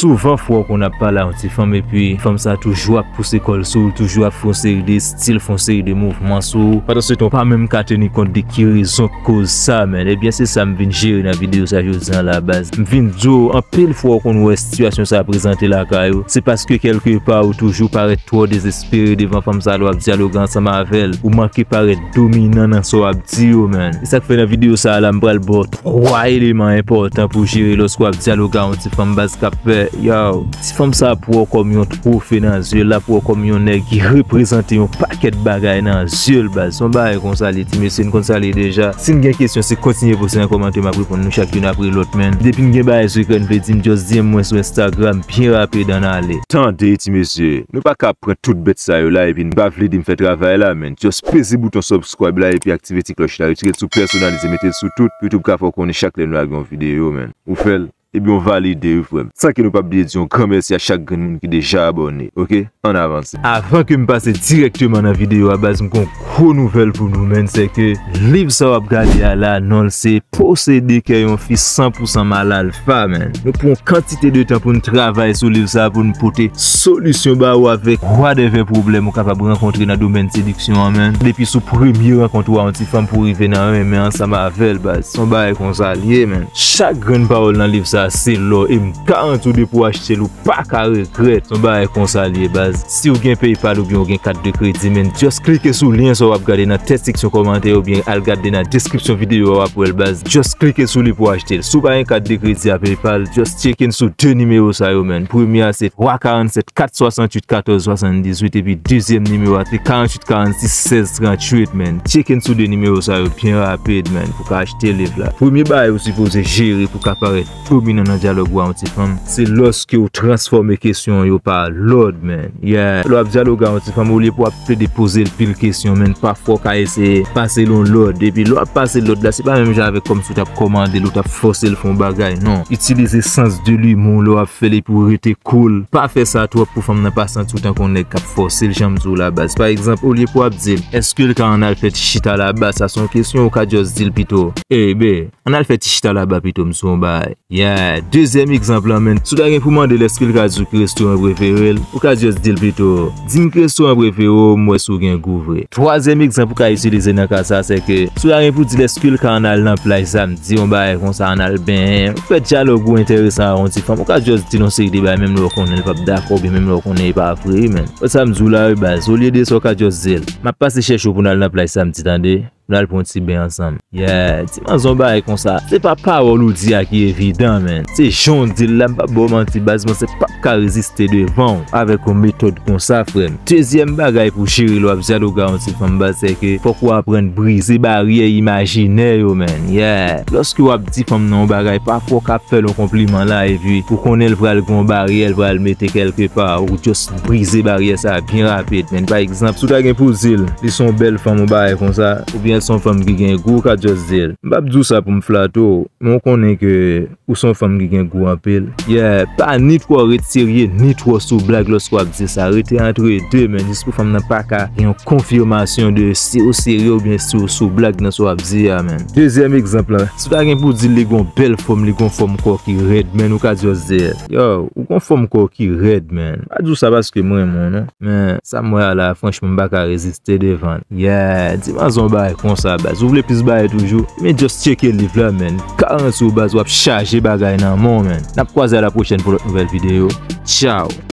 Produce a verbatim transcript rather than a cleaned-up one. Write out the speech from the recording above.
Souvan fwa w konn ap pale a yon ti fanm epi fanm sa toujou ap pouse kò l sou ou, toujou ap fè yon seri de estil, fè yon seri de mouvman sou ou. Pandan se tan, ou pa menm ka teni kont de ki rezon k koz sa, man. Ebyen, se sa m vin jere nan videyo sa jodi a la, baz. M vin di w, anpil fwa w konn wè sitiyasyon sa prezante lakay ou, se paske kèlke pa ou toujou parèt twò dezespere devan fanm sa lè w ap dyaloge ansanm avè l. Ou manke parèt dominan nan sa w ap di yo, man. E sa k fè nan videyo sa a la, m pral ba w twa eleman enpòtan pou w jere lòske w ap dyaloge a yon ti fanm, baz, k ap fè, yow, ti fanm sa ap wè w kòm yon twofe nan zye l, l ap wè w kòm yon nèg ki reprezante yon pakèt bagay nan zye l, baz. Se yon bagay konsa l ye, ti mesye, n konn sa l ye deja. Si n gen kesyon, se kontinye poste nan kòmantè, m ap reponn nou chak youn apre lòt, man. Depi n gen bagay sekrè n vle di m, just D M mwen sou Instagram, byen rapid, ann ale. Tande, ti mesye, nou pa ka pran tout bèt sa yo la epi n pa vle di m fè travay la, man. Just peze bouton subscribe la epi aktive ti klòch la. Retire l sou pèsonalize, mete l sou tout. YouTube ka fè w konnen chak lè nou lage yon videyo, man. Ou fè l, ebyen w valide wi, frè m. San ke nou p ap bliye di yon gran mèsi a chak grenn moun ki deja abòne, oke? Ann avanse. Avan ke m pase dirèkteman nan videyo a, baz, m gen yon gwo nouvèl pou nou, man. Se ke liv sa w ap gade a la, non l se Posede kè yon fi san pou san malalfa, man. Nou pran yon kantite de tan pou n travay sou liv sa a, pou n pote solisyon ba ou avèk whatever pwoblèm ou kapab rankontre nan domèn sediksyon an, man. Depi sou premye rankont ou a yon ti fanm pou rive nan renmen ansanm avè l, baz. Se yon bagay konsa l ye, man. Chak grenn pawòl nan liv sa a se lò, e m garanti w depi w achte l, ou pa ka regrèt. Se yon bagay konsa l ye, baz. Si w gen PayPal oubyen w gen kat de kredi, man, just klike sou lyen sa w ap gade nan tèt seksyon kòmantè oubyen al gade nan deskripsyon videyo a, w ap wè l, baz. Just klike sou li pou w achte l. Si w pa gen kat de kredi a PayPal, just tcheke n sou de nimewo sa yo, man. Premye a se twa karannsèt kat swasantuit katòz swasanndizuit, epi dezyèm nimewo a se karantuit karannsis sèz trantuit, man. Tcheke n sou de nimewo sa yo byen rapid, man, pou w ka achte liv la. Premye bagay ou sipoze jere pou w ka parèt dominan nan dyalòg ou a yon ti fanm, se lòske w transfòme kesyon yo pa lòd, man. Yeah. Lè w ap dyaloge a yon ti fanm, olye pou w ap plede poze l pil kesyon, man, pafwa w ka eseye pase l yon lòd. Epi lè w ap pase l lòd la, se pa menm jan avèk kòmsi w t ap kòmande l, ou t ap fòse l fè yon bagay, non. Itilize sans de limou lè w ap fè l epi w rete cool. Pa fè sa twòp pou fanm nan pa santi w tankou yon nèg k ap fòse l, jan m di w la, baz. Pa egzanp, olye pou w ap di l, èske l ka ann al fè ti chita laba? Sa se yon kesyon, ou ka just di l pito, ey, bae, ann al fè ti chita laba pito, m sou yon bagay. Yeah, dezyèm egzanp lan, man. Si w ta gen pou mande l èske l ka di w ki restoran prefere l, ou ka just di l pito, di m ki restoran prefere w, m wè si w gen gou vre. Twazyèm egzanp ou ka itilize nan ka sa, se ke si w ta gen pou di l èske l ka ann al nan plaj samdi, yon bagay konsa, ann al benyen, fè dyalòg ou enteresan a yon ti fanm, ou ka just di l yon seri de bagay, menm lè w konnen l p ap dakò, oubyen menm lè w konnen e pa vre, man. Wè sa m di w la, wi, baz. Olye de sa, ou ka just di l, m ap pase chèche w pou n al nan plaj samdi, tande? Nou al pran yon ti ben ansanm. Yeah, di manzè yon bagay konsa. Se pa pawòl ou di a ki evidan, man. Se jan w di l la, m p ap ba w manti, baz, manzè p ap ka reziste devan w avèk yon metòd konsa, frè m. Dezyèm bagay pou jere lè w ap dyaloge a yon ti fanm, baz, se ke fòk ou aprann brize baryè imajinè yo, man. Yeah. Lòske w ap di fanm nan yon bagay, pafwa w ka ap fè l yon konpliman la, epi ou konnen l pral gen yon baryè, l pral mete kèlke pa, ou just brize baryè sa a byen rapid, man. Pa egzanp, si w ta gen pou di l, li se yon bèl fanm, yon bagay konsa, oubyen l se yon fanm ki gen gou, ou ka just di l, m p ap di w sa pou m flate w, men w konnen ke ou se yon fanm ki gen gou anpil. Yeah, pa ni twò ret serye, ni twò sou blag lòske w ap di sa. Rete antre de, man, jis pou fanm nan pa ka gen yon konfimasyon de si w serye oubyen si w sou blag nan sa w ap di a, man. Dezyèm egzanp lan, si w ta gen pou di l li gon bèl fòm, li gon fòm kò ki rèd, man, ou ka just di l, yo, ou gon fòm kò ki rèd, man. M pa di w sa paske m renmen w, non. Men, sa m wè a la, franchman, m pa ka reziste devan l. Yeah, di manzè yon bagay konsa, baz. Ou vle plis bagay toujou? Men just tcheke liv la, man. Garanti w, baz, w ap chaje bagay nan men w, man. N ap kwaze a la pwochèn pou lòt nouvèl videyo. Tchaw!